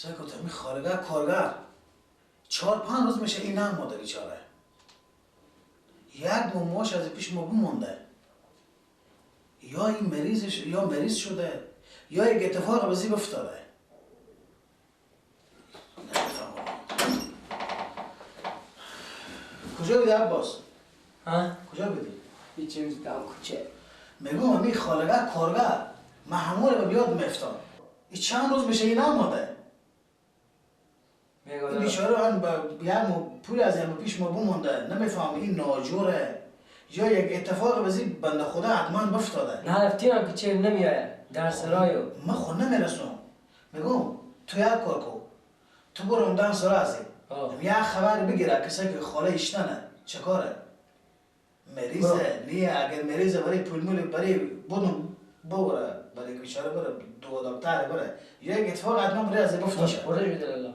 سکوت می خارگه کارگر 4-5 روز میشه این هم ماده بیچاره. یک ماش از پیش ما بمونده. یا این مریضش یا مریض شده یا یک اتفاق بزی افتاده. کجا بودی عباس؟ ها؟ کجا بودی؟ هیچی میزدم کوچه. میگم همین خالگه کارگر من همون رو بیاد میفتاد. این چند روز میشه این نماده. این بیچاره هم یک پول از این پیش ما بمونده، نمیفهم این ناجوره یا یک اتفاق بزی بنده خدا حتما بفتاده. نه رفتیم که چه نمیآید در سرایو. من خود نمیرسم. میگم تو یک کار کن، تو برو اون سرا از این یک خبر بگیره کسی که خاله ایشتنه چه کاره مریضه نیه. اگر مریضه برای پول مول برای بودم ببره برای بیچاره بره دو دکتر بره یا یک اتفاق حتما برای از بفتاده. برو بده الله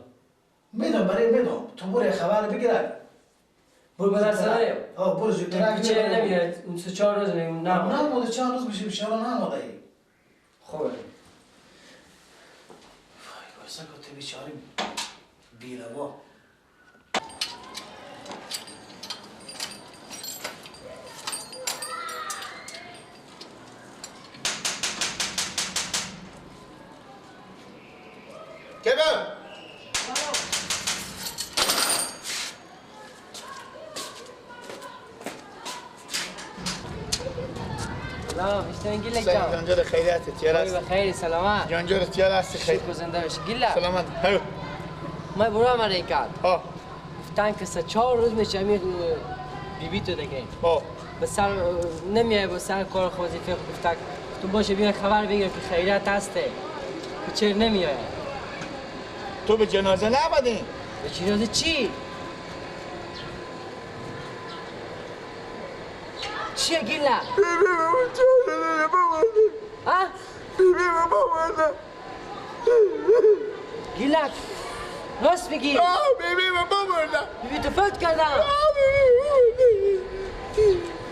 میدم برای میدم تو برو خبر بگیره. برو به در سرایو. ها برو زودتر. چه نمیاد اون 3-4 روز نه نموده. چند روز میشه بیچاره نموده ای. خوبه. وای واسه که بیچاره بیروا. کبر سلام اشتن گیلک جان. جان جان خیریت تیار است. بخیر سلامت. جان جان تیار است خیر. شکر زنده باشی گیلک. سلامت. هلو. ما برو آمریکا. ها. گفتن که 3-4 روز میشه امیر بیبی تو دیگه. ها. به سر نمیای با سر کار وظیفه گفتن تو باشه بیا خبر بگیر که خیریت هسته. که چرا نمیای؟ تو به جنازه نبودی؟ به جنازه چی؟ چیه گیلا؟ ها؟ گیلا راست میگی؟ بیبی تو فوت کردم.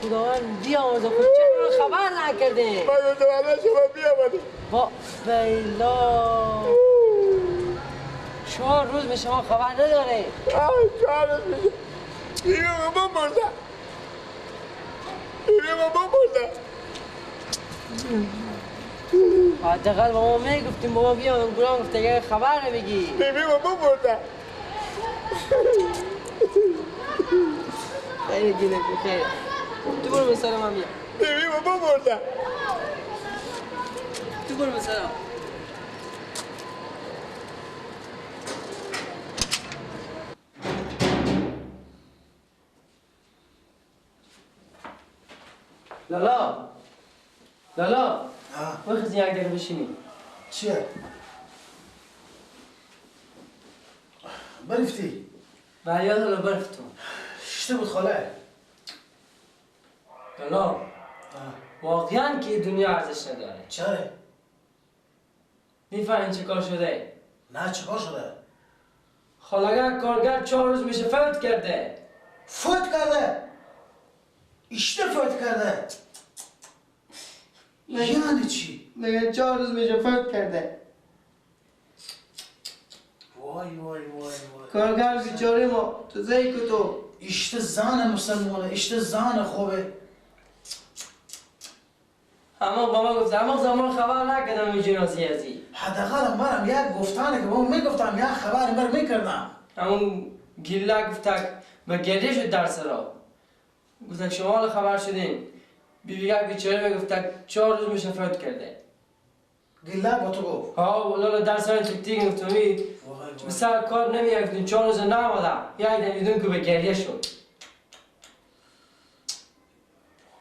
خداوند بیامرزه. خود چرا خبر نکردی؟ با ویلا 4 روز به شما خبر نداره. 4 روز میشه بیبی بمرده. بیبی بمرده. حداقل با ما میگفتیم بابا بیا گران گفت اگه خبر بگی. بیبی بمرده. خیلی گیله خیلی. تو برو به سلام من بیا. بیبی بمرده. تو برو به سلام. لالا لالا بخزی یک دقیقه بشینی. چیه؟ برفتی؟ بله لالا برفتم. شته بود خاله؟ لالا واقعا که دنیا ارزش نداره. چرا؟ میفهمی چه کار شده؟ نه چه کار شده؟ خالگر کارگر 4 روز میشه فوت کرده. فوت کرده؟ اشته فوت کرده؟ یعنی چی؟ میگه 4 روز میشه فوت کرده. وای وای وای وای کارگر بیچاره ما تو زی که تو اشته زن مسلمانه، اشته زن خوبه. اما با ما گفت اما زمان خبر نکردم این جنازی ازی. حداقل برم یک گفتانه که با میگفتم یک خبر بر میکردم. همون گیله گفتک و گریه شد در سرا. گفتک شما خبر شدین. بیبی بیچاره میگفت 4 روز میشه فوت کرده. گیله با تو گفت؟ ها لالا در سر تیک گفتمی به سر کار نمیافتیم 4 روز نامدم. یک دم که به گریه شد.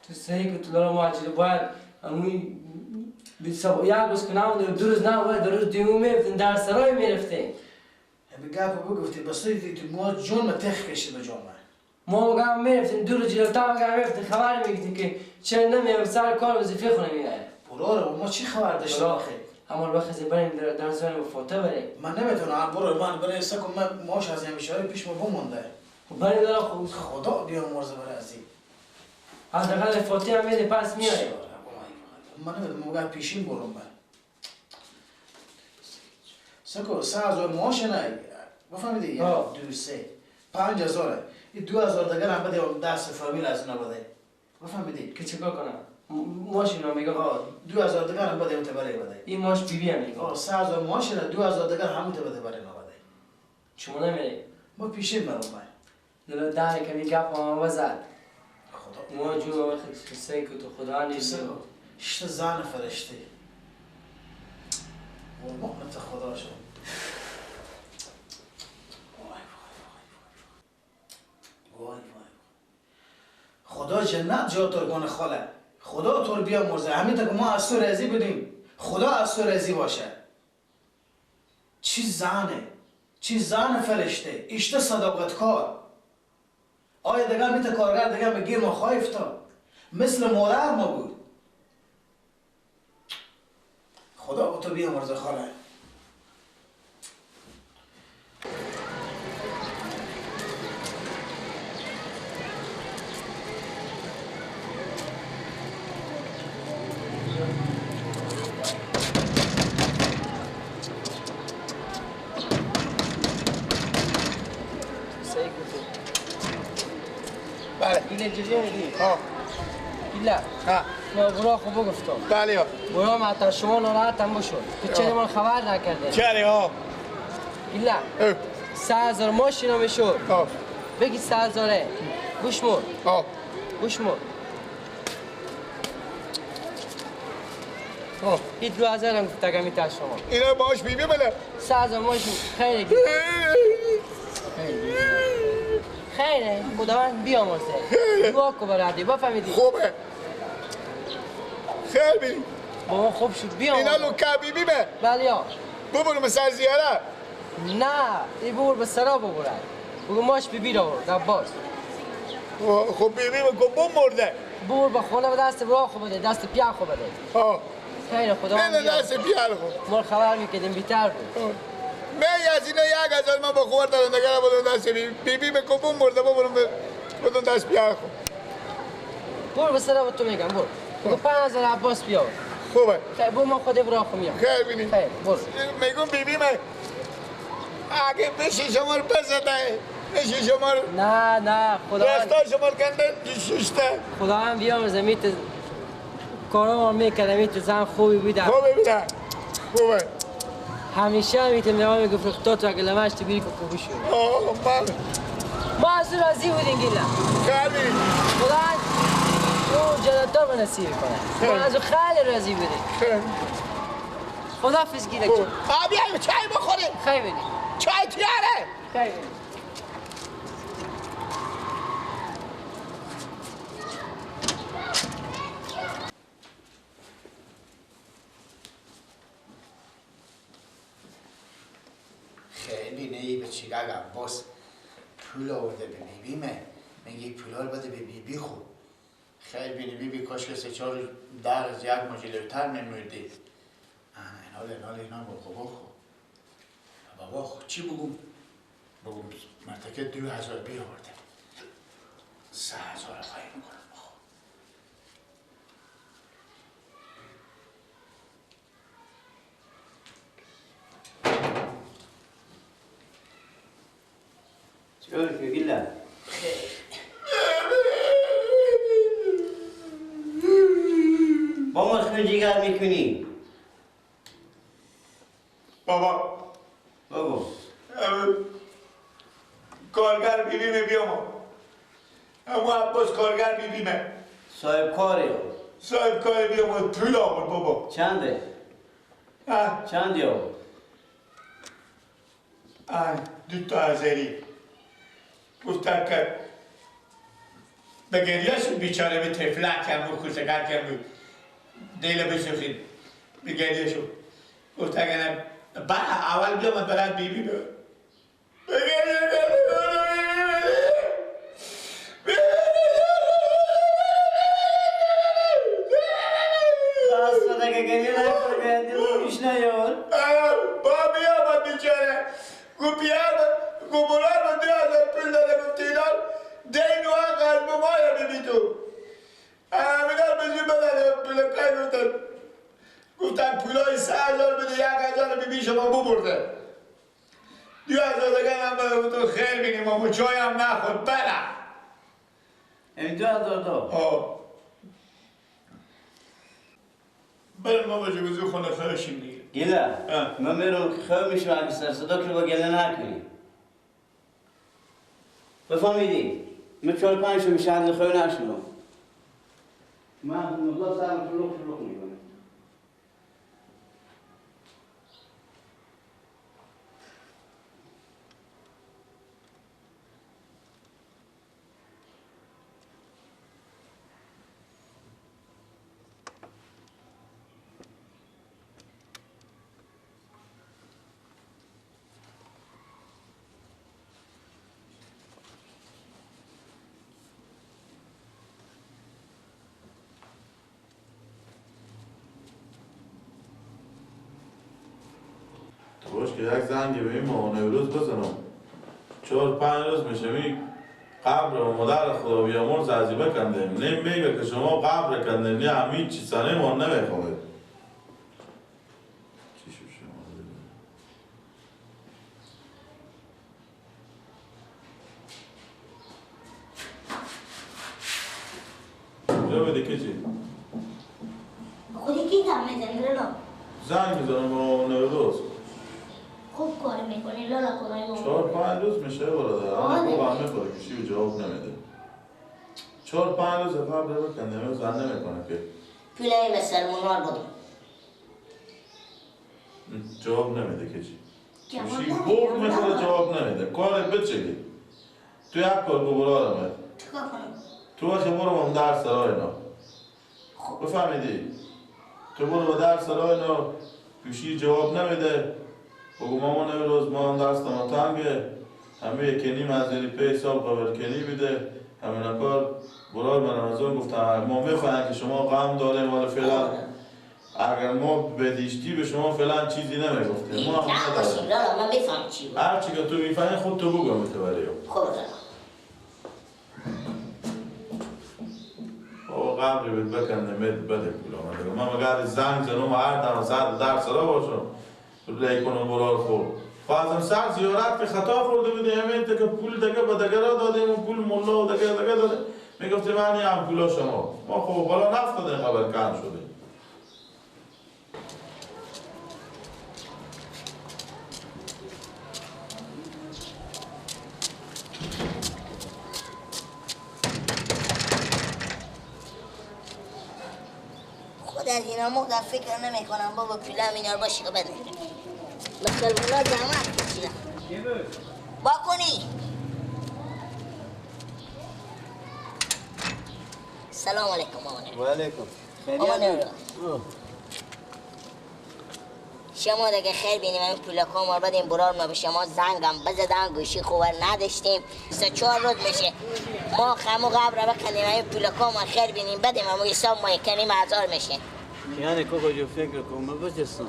تو صحیح که تو لالا ما عجله باید اموی یک روز که نموده 2 روز نموده 2 روز دیمو میرفتیم در سرای میرفتیم. به گپ بگفتی بس تو ما جون تخ کشید به جون ما مگم میرفتیم 2 روز جلوتر مگم میرفتیم خبر میگفتیم که چرا نمیام سر کار وظیفه خونه میاد. برو ما چی خبر داشتیم آخه؟ اما بخزی بریم در سرای فوته بریم. من نمیتونم برو من برای سکم من ماش از این بیچاره پیش ما بمونده. خب بریم دارا خب خدا بیامرزه برای ازی. حداقل فوته هم میده پس میای. من نمیدونم مگه پیشین برم من. سکو 3000 معاش نه بفهمیدی؟ 2 3 5000 این 2000 دیگر هم بده دست فامیل از اونا بده. بفهمیدی؟ که چیکار کنم؟ ماش اینا میگه 2000 دیگر هم بده اون تبری بده. این ماش بیبی هم میگه. 3000 ماش نه 2000 دیگر همون بده برای اینا بده. شما نمیری؟ ما پیشین برام بای. دل دهن کمی گپ هم وزد. خدا ما جون وقت سه که تو خدا نیست. شت زن فرشته. و مؤمن خدا شد. وای وای وای. خدا جنت جا تر کنه خاله. خدا تو رو بیامرزه. همین تا که ما از تو راضی بودیم خدا از تو راضی باشه. چی زنه، چی زن فرشته، اشته صداقتکار. آیا دیگه میته کارگر دیگه به گیر ما خواهی افتاد. مثل مادر ما بود. خدا تو بیامرزه خاله. نه برا خوب گفتم. بله. برا ما شما ناراحت هم بشد که چرا من خبر نکرده. چرا ها؟ ایلا 3000 ماشین میشد. بگی 3000. گوش مون. گوش مون. این 2000 هم گفت اگه میتر شما. اینا باش بیبی بله. 3000 ماشین خیلی خیره. خداوند بیامرزه. دعا کو برادی بفهمیدی. خوبه. خیر بینی. بابا خوب شد بیام. اینا لوکا بیبی به. بله یا. ببرم سر زیاره. نه، ای ببر به سرا ببرد. بگو ماش بیبی رو برد عباس. خب بیبی بگو بم مرده. ببر به خونه به دست برا خو بده، دست پیا خو بده. خیر خدا. نه دست پیا خو. ما خبر میکردیم بیتر بود. می از اینا 1000 من با خور دارم نگره بدون دست بیبی بی به کبون مرده ببرم بدون دست پیا خو. برو به سرا تو میگم برو. بگو 5000 عباس بیا. خوبه. خیر برو من خود برا خو میام. خیر بینی. خیر برو. میگم بیبی من اگه بشی شما رو بزنه بشی شما رو. نه نه خدا دستا شما رو کنده ششته. خدا هم بیامرزه میت کارا میکردم میت زن خوبی بودم. خوبی بودم. خوبه. همیشه هم میتونم نگاه میگفت تو تو اگه لمش تو بیری که خوبی شد. آه من ما از او راضی بودیم گیلم. خیلی خدا او جنتار به نصیب کنه. ما از او خیلی راضی بودیم. خیلی خداحافظ گیلک جان. بیایم چای بخوریم. خیلی بینی. چای تیاره. خیلی بینی. عباس پول آورده به بیبیمه میگه پولا رو بده به بیبی خوب. خیلی بینی بیبی کاش که 3 4 در از یک ماه جلوتر میمردی. اینال اینا بخو بخو بابا خب چی بگم؟ بگم مرتکه 2000 بیاورده 3000 خواهی میکنم. بخو چیکار می‌کنی گیلا؟ با ما خون جگر میکنی؟ بابا بابا کارگر بیبیمه بیامو. اما عباس کارگر بیبیمه. صاحب کاره. صاحب کاره بیامو پول آورد بابا. چنده؟ چندی آورد؟ 2000. گفتم که به گریه شد بیچاره به تفلک هم بود کوچکر کم بود دیل بسوخید به گریه شد. گفت اگر بعد اول بیامد برای بیبی به گریه بس بده که گریه نکن دل پیش نیار. با بیامد بیچاره گفت بیامد گمولار من 2000 پول داده. گفت اینا دین و قلب مایا ببی تو همینا بزیر بدن پول کای. گفتن پولای 3000 بده 1000 بیبی شما ببرده. 2000 دیگه هم بده تو خیر بینیم اما چای هم نخور برم. این 2000 تا. برم ما با جگزو خونه خواهشیم دیگه. گله من میرم خواهی میشم اگه سر صدا که با گله نکنی. بفهمیدی؟ من 4 5 میشه از خواهی نشنم. من مقدار سرم شلوغ شلوغ میکنه. باش که یک زنگ به این مامان نوروز بزنم. 4 5 روز میشه می قبر و مادر خدا بیامرز عزیبه کندیم. نه میگه که شما قبر کندیم، نه همین چی سنه ما نمیخواه. چی شد شما؟ کجا بودی کچی؟ خودی کی زنگ میزنی لالا؟ زنگ میزنم به مامان نوروز. خوب کار میکنی لالا خدای ما. 4 5 روز میشه برادر. آن خوب هم میخوره کشی به جواب نمیده. 4 5 روز قبل بکنه زن نمیکنه که. پولای مسلمان بودم. جواب نمیده کشی. کشی بوق میخوره جواب نمیده. کار بچگی. تو یک کار کو برادرم. چیکار کنم؟ تو وقتی برو من در سرای اینا. بفهمیدی؟ تو برو به در سرای اینا کشی جواب نمیده. بگو مامان نوروز ما هم دست ما تنگه همه یکی نیم از پی حساب قبل کنی بیده همین کار برای من رمضان گفتم ما میخوایم که شما غم داره مال فعلا اگر ما بدیشتی به شما فعلا چیزی نمیگفتیم ما هم نداریم. لالا من میفهم چی بود. هر چی که تو میفهمی خود تو بگو متولی. خب او قبل بید بکنه مید بده پولا من مگر زنگ زنم هر دم ساعت در سرا باشم لیکنم برار خورد. فازم سر زیارت که خطا خورده بودیم همین که پول دیگه به دیگه را دادیم و پول ملا و دیگه دیگه دادیم میگفتیم من هم پولا شما ما خب بالا نفتادیم قبل کم شدیم. خود از اینا مقدر فکر نمی کنم بابا پولم اینا رو باشه بده. مسلمونا زحمت کشیدن. با کنی. سلام علیکم مامان. و علیکم. مامان شما دیگه خیر بینیم این پولکا ما بدیم برار ما به شما زنگم بزدن گوشی خوبر نداشتیم. 3 4 روز میشه ما خمو قبر بکنیم این پولکا ما خیر بینیم بدیم اما حساب ما کنیم هزار میشه. یعنی کوکو جو فکر کن ما بجستم.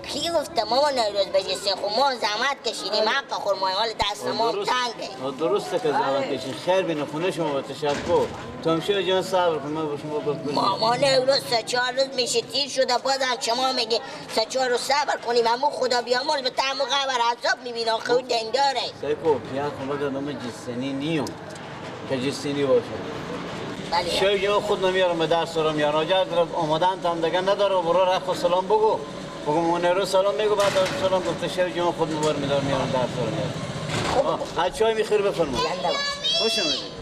کی گفته مامان نوروز بجستیم؟ خب ما زحمت کشیدیم حق خور ما حال دست ما تنگه. درسته که زحمت کشید خیر بینه خونه شما با تشکر. تو همیشه جان صبر کن من با شما گفت. مامان نوروز 3 4 روز میشه تیر شده بازم شما میگه 3 4 روز صبر کنیم همون خدا بیامرز به طعم قبر عذاب میبینه آخه او دنداره. سیکو پیاز کن بگه من جسنی نیوم که جسنی باشه. شوی ما خود نمیارم به درس رو میارم. آجا آمادن تام دیگه نداره برو رخ سلام بگو. بگو مونرو سلام میگو بعد سلام گفته شوی ما خود مبار میدار میارم درس رو میارم. خب از چای میخیر بفرما. خوش اومدید.